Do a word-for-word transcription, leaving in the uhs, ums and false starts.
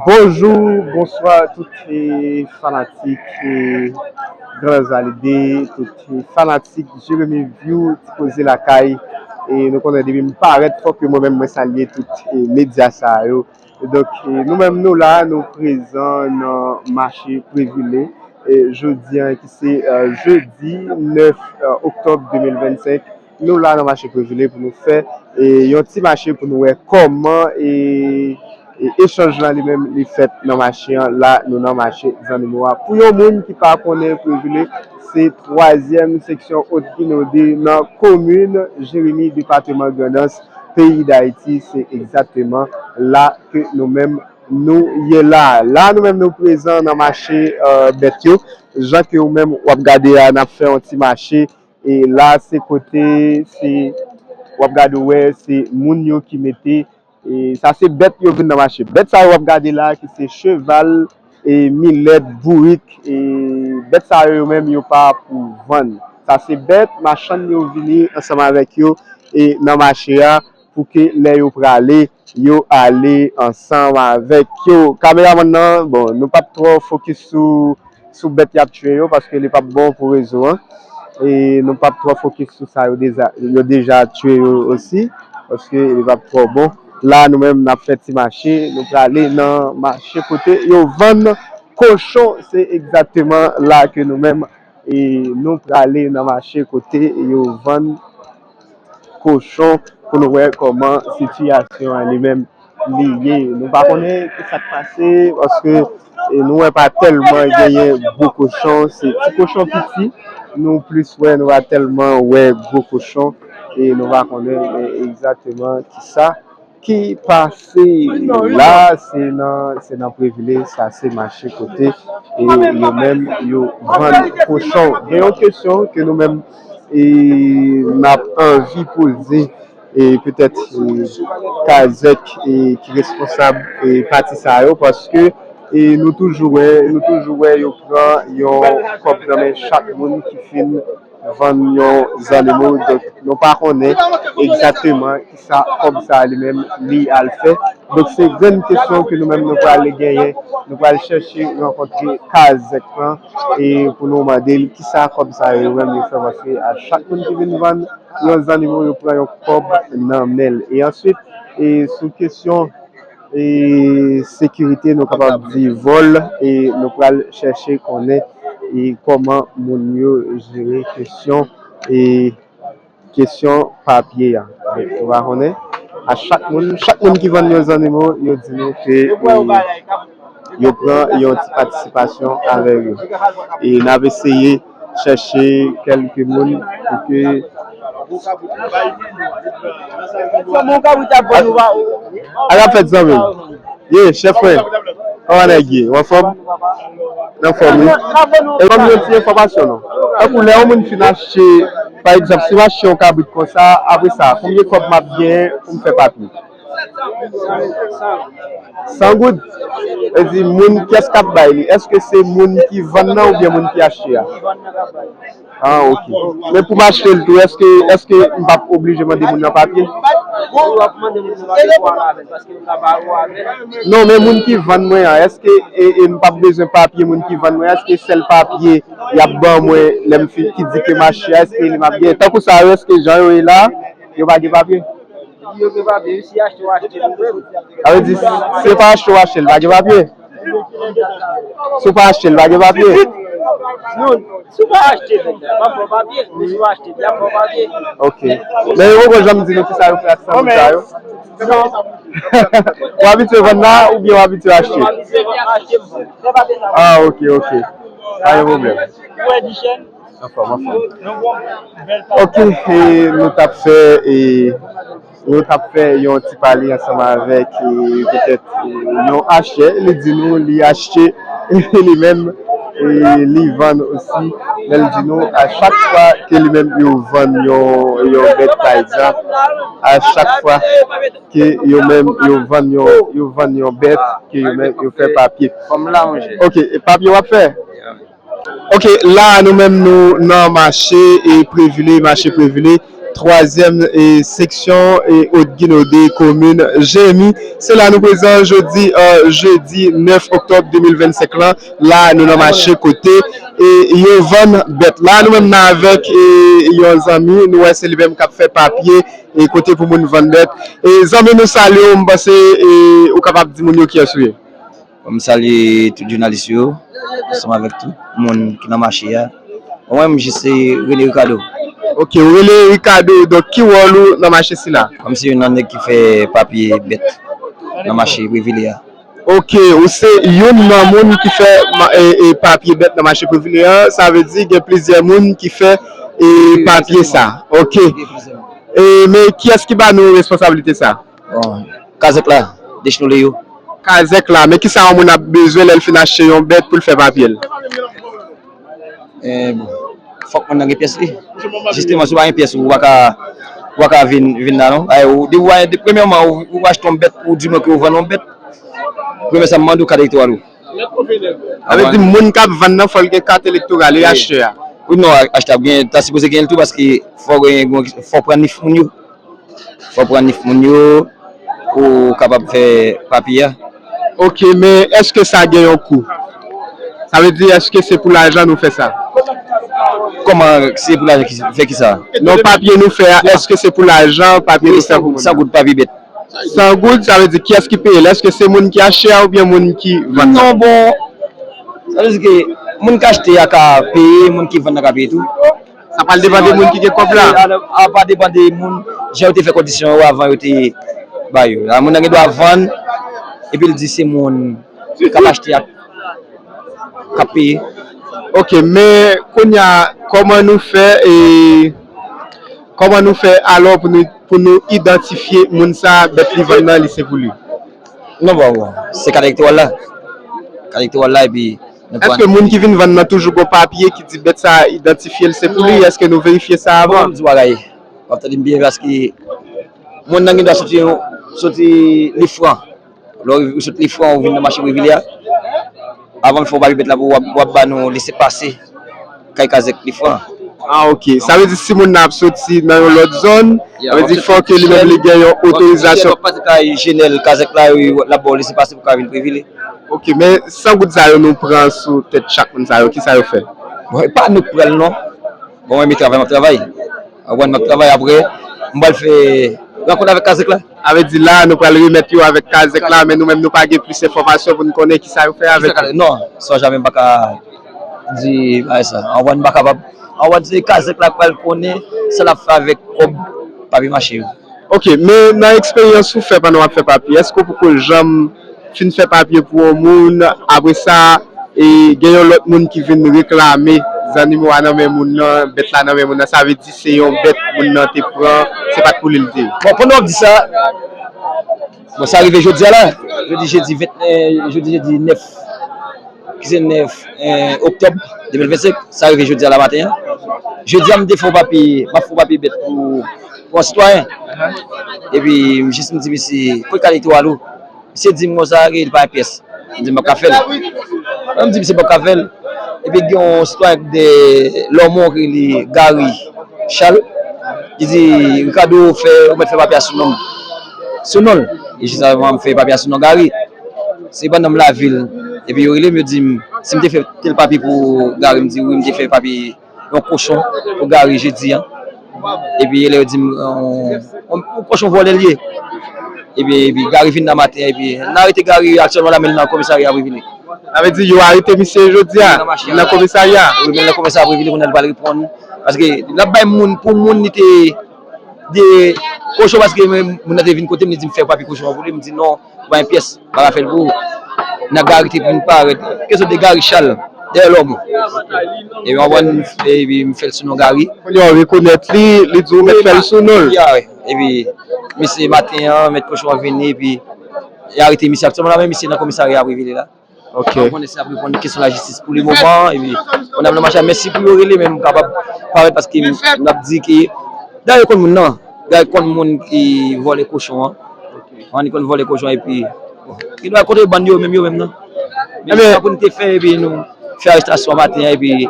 Bonjou, bonswa tout eh, fanatik eh, Gran Zalide, tout eh, fanatik Jeremy View, Ti Koze Lakay. E nou konnen depi m parèt, fòk mwen menm mwen salye tout eh, medya sa yo. Donk, eh, nou menm nou la, nou prezan nan mache Previle. Eh, jodi an ki se eh, jedi nèf eh, oktòb de mil vennsenk, nou la nan mache Previle pou nou fè eh, yon ti mache pou nou wè kòman eh, eh, echanj lan li menm li fèt nan mache an. La, nou nan mache zannimo a. Pou yon moun ki pa konnen Previle, se twazyèm seksyon Haute Guinaudée nan komin Jeremi, depatman Grandans, peyi Dayiti. Se egzakteman la ke nou menm nou ye la. La, nou menm nou prezan nan mache eh, bèt yo. Jan ke ou menm w ap gade a, n ap fè yon ti mache. E la, se kote, se, w ap gade, w wè, se moun yo ki mete. E sa, se bèt yo vin nan mache. Bèt sa yo w ap gade la, ki se cheval, e milèt, bourik. E bèt sa yo, yo menm, yo pa pou vann. Sa, se bèt, machann yo vini ansanm avèk yo e nan mache a, pou ke lè yo prale, yo ale ansanm avèk yo. Kameramann nan, bon, nou p ap twò fokis sou, sou bèt y ap tiye yo, paske li p ap bon pou rezo an. E nou p ap twò fokis sou sa yo deja, yo deja tiye yo osi, paske li p ap twò bon. La, nou menm, n ap fè ti mache, nou prale nan mache kote yo vann kochon. Se egzakteman la ke nou menm, e nou prale nan mache kote yo vann kochon pou nou wè kòman sitiyasyon an li menm li ye. Nou pa konnen ki sa k pase, paske e nou wè pa tèlman genyen gwo kochon, se ti kochon piti nou plis wè, nou pa tèlman wè gwo kochon, e nou pa konnen e, egzakteman ki sa ki pase. La, se nan, se nan Previle, sa se mache kote e yo menm yo vann kochon. Gen yon kesyon ke nou menm e n ap anvi poze e petèt e Kazèk e ki responsab e pati sa yo, paske e nou toujou wè, nou toujou wè yo pran yon kòb nan men chak moun ki fin vann yon zannimo. Donk, nou pa konnen egzakteman ki sa kòb sa li menm li al fè. Donk, se grenn kesyon ke nou menm nou pral genyen. Nou pral chèche rankontre Kazèk lan e pou nou mande l ki sa kòb sa yo menm yo fè, paske a chak moun ki vin vann yon zannimo, yo pran yon kòb nan men l. E answit, e sou kesyon e sekirite, nou kapab di vòl, e nou pral chèche konnen e kòman moun yo jere kesyon e kesyon papye a. Donk, nou pa konnen. A chak moun, chak moun ki vann yon zannimo, yo di nou ke e, yo pran yon ti patisipasyon avè yo. E n ap eseye chèche kèlke moun pou ke Sa bon, kabrit ap vann ou pa. Ak ap fèt, zanmi m? Ye, chèf mwen. Kòman nèg ye? Ou anfòm? Anfòm, wi. E ban m yon ti enfòmasyon, non. Tankou lè yon moun fin achte, pa egzanp, si m achte yon kabrit konsa, apre sa, konbyen kòb m ap genyen pou m fè papye? San goud. E di, moun, kiyès k ap bay li? Èske se moun ki vann nan oubyen moun ki achte a? Ah, ok. Men pou m achte l tou, èske, èske m p ap oblije mande moun nan papye? Wi, w ap mande moun nan papye pou w al avè l, paske nou ka ba ou avè l. Non, men moun ki vann mwen an, èske e, e m p ap bezwen papye moun ki vann mwen an? Èske sèl papye y ap ban mwen lè m fin, ki di ke m achte a, èske li m ap gen? Tankou sa yo, èske jan yo ye la, yo pa gen papye? Yo gen papye, wi, si achte w achte l, wi. Sa vle di, si yo pa achte w achte l, pa gen papye? Si w pa achte l, pa gen papye? Non, si w pa achte l, y ap ba w papye. Men si w achte l, y ap ba w papye. Ok. Men yo poko janm di nou kisa yo fè ak sanmouda yo? Non. W abitye vann la oubyen w abitye achte? M abitye vann, achte m vann. Ah, ok, ok. Pa gen pwoblèm. Ou wè di chèn? Anfòm, anfòm. Ok, e nou t ap fè, e nou t ap fè yon ti pale ansanm avèk, e petèt, e yon achè. Li di nou li achte, li menm, e li vann osi. Men li di nou, a chak fwa ke li menm yo vann yon, yon bèt, pa egzanp, a chak fwa ke yo menm yo vann yon, yo vann yon bèt, ke yo menm yo fè papye. Kòm la, monchè. Ok, e papye w ap fè? Ok, la a nou menm nou nan mache e Previle, mache Previle, twazyèm e, seksyon e Haute Guinaw de komin Jeremi. Se la nou prezan jodi, e, jedi nèf oktòb de mil vennsenk lan. La nou nan mache kote e yo vann bèt. La nou menm nan avèk e, yon zanmi, nou wè se li menm k ap fè papye e kote pou moun vann bèt. E zanmi nou salye w, m panse e ou kapab di moun yo kiyès ou ye. Bon, m salye tout jounalis yo, ansanm avèk tout moun ki nan mache a. Bon, mwen menm jis se Rene Ricardo. Ok, ou rele Ricardo, donk ki wòl ou nan mache sila? Bon, m se youn nan nèg ki fè papye bèt nan mache Privile a. Ok, ou se youn nan moun ki fè ma- e, e, papye bèt nan mache Privile a, sa vle di gen plizyè moun ki fè e, papye sa. Ok. E, men kiyès ki ba nou responsablite sa? Bon, kazèk la, dechnoule yo. Kazèk la, men kisa yon moun ap bezwen lè l fin achte yon bèt pou l fè papye l? Eh, bon. Fòk moun nan gen pyès li. Jisteman, si w pa gen pyès ou, ou pa ka, ou pa ka vin, vin la non. Ay, ou, depi w, premyèman, ou, ou achte yon bèt, ou di mwen ke ou vann yon bèt. Premye sa m mande w, kat elektoral ou. Sa vle di moun k ap vann nan fò l gen kat elektoral, e achtè a? Wi, non, achtè a gen, ta sipoze gen l tou paske fò gen, fò pran nif moun yo. Fò pran nif moun yo pou w kapab fè papye a. Ok, men èske sa gen yon kou? Sa vle di èske se pou lajan nou fè sa? Kòman se pou lajan ki fè kisa? Non, papye nou fè a, èske se pou lajan papye nou fè pou moun? San goud papye bèt. San goud, sa vle di kiyès ki peye l? Èske se moun ki achte a oubyen moun ki vann nan? Non, bon, sa vle di ke moun ki achte a ka peye, moun ki vann nan ka peye tou. Sa pral depann de moun ki gen kòb la. A pa depann de moun, jan yo te fè kondisyon yo avan yo te ba yo. La moun nan gen dwa vann, epi l di se moun k ap achte ak k ap peye. Ok, men kounye a, kòman nou fè e kòman nou fè alò pou nou, pou nou idantifye moun sa a, bèt li vann nan, li se pou li? Non, bon, bon. Se kat elektoral la. Kat elektoral la, epi Èske moun ki vin vann nan toujou gon papye ki di bèt sa a idantifye l se pou li? Èske nou verifye sa avan? Bon, m di w bagay, w ap tande m byen paske moun nan gen dwa soti, soti Lifran. Lè w sot Lifran, ou vin nan mache Privile a, avan l fè w papye bèt la pou w ap, w ap ba nou lese pase kay kazèk Lifran. Ah, ok. Sa vle di si moun nan ap soti nan yon lòt zòn, sa vle di fò ke li menm li gen yon otorizasyon. Fò w pase kay Jenèl, kazèk la, l ap ba w lese pase pou w ka vin Privile. Ok, men san goud sa yo nou pran sou tèt chak moun sa yo, kisa yo fè? Bon, e pa nou k pran l non. Bon, mwen, men travay m ap travay. Ou konprann, m ap travay apre, m pral fè rankont avèk kazèk la. Sa vle di la, nou pral remèt yo avèk kazèk la, men nou menm nou pa gen plis enfòmasyon pou n konnen kisa yo fè avèk yo. Non, san janmen m pa ka di bagay sa. Ou konprann, m pa kapab. Ou konprann, se kazèk la k pral konnen sa l ap fè avèk kòb papye mache yo. Ok, men nan eksperyans ou fè pandan w ap fè papye, èske w poko janm fin fè papye pou yon moun, apre sa, e gen yon lòt moun ki vin reklame zannimo a nan men moun nan, bèt la nan men moun nan, sa vle di se yon bèt moun nan te pran, se pa t pou li l te ye? Bon, pandan w ap di sa, bon, sa rive jodi a la, jodi jedi ven, jodi jedi nèf, ki se nèf oktòb de mil vennsenk, sa rive jodi a la maten an. Jodi a, m te fè yon papye, m ap fè yon papye bèt pou, pou yon sitwayen. Epi, m jis m di misye, kote kat elektoral ou? Misye di m konsa, ke li pa gen pyès. M di m p ap ka fè l. Lè m di misye m p ap ka fè l, epi gen yon sitwayen de Lòmon ki rele Gary Charles, li di, Ricardo, fè, ou mèt fè papye a sou non m. Sou non l. E jis avan m fè papye a sou non Gary. Se pandan m lavil. Epi yo rele m, yo di m si m te fè tèl papye pou Gary, m di wi, m te fè papye yon kochon pou Gary jedi a. Epi lè yo di m yon, yon, yon kochon vòlè l ye. Epi, epi Gary vin nan maten an, epi n arete Gary aktyèlman la, men l nan komisarya Privile. Sa vle di yo arete misye jodi a? Nan komisarya? Wi, men l nan komisarya Privile, kounye a l pral reponn. Paske l ap bay moun, pou moun li te de kochon, paske moun nan te vin kote m, li di m fè papye kochon an pou li, m di non, ou pa gen pyès, m pa ka fè l pou ou. Nan Gary te vin parèt, kesyon de Gary Charles, dèyè Lòmon. Epi w konprann, epi m fè l sou non Gary. Kounye a w rekonèt li, li di w mèt fè l sou non l. Epi misye maten an, mèt kochon an vini, epi y arete misye aktyèlman la, men misye nan komisarya Privile la. Ok. Mwen konnen se ap reponn kesyon lajistis pou le moman, epi konn ap nan mache a, men si pou yo rele, men m kapab parèt paske m ap di ke Gary konn moun nan, Gary konn moun ki vòlè kochon an. An, li konn vòlè kochon an, epi, bon, li dwe kote bann yo menm, yo menm nan. Men sa pou nou te fè, epi nou fè arestasyon an maten an, epi